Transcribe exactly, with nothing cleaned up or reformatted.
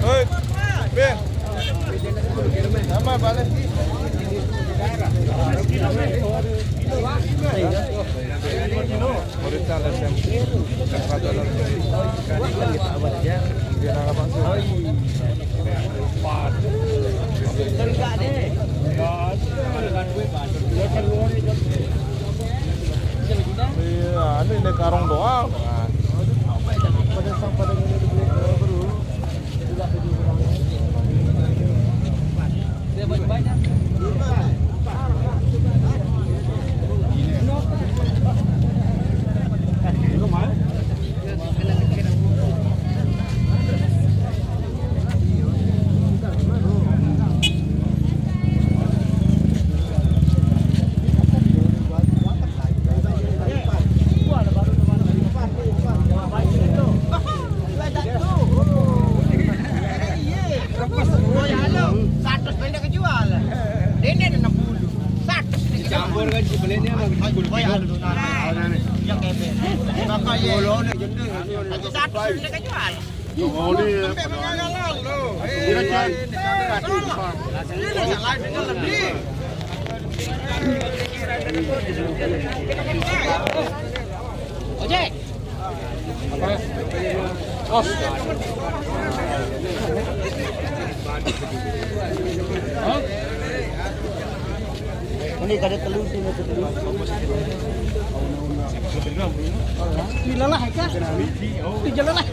Hei, Ben. Sama balik. Iya, ini, ini karung doang. Seratus pendek kejual. Denden enam puluh. Seratus pendek kejual. Campur kan, si belinya sama. Boy, alu, nah, nah, nah, nah. Yang kebe. Maka ye. Lagi seratus pendek kejual. Sampai mengagal lo. Kira-kira. Ini yang lain dengan lebih. Ojek. Apa? Os. Hah? Ini kada telur sih, nasi telur. Ini lelah, ya? Ini lelah.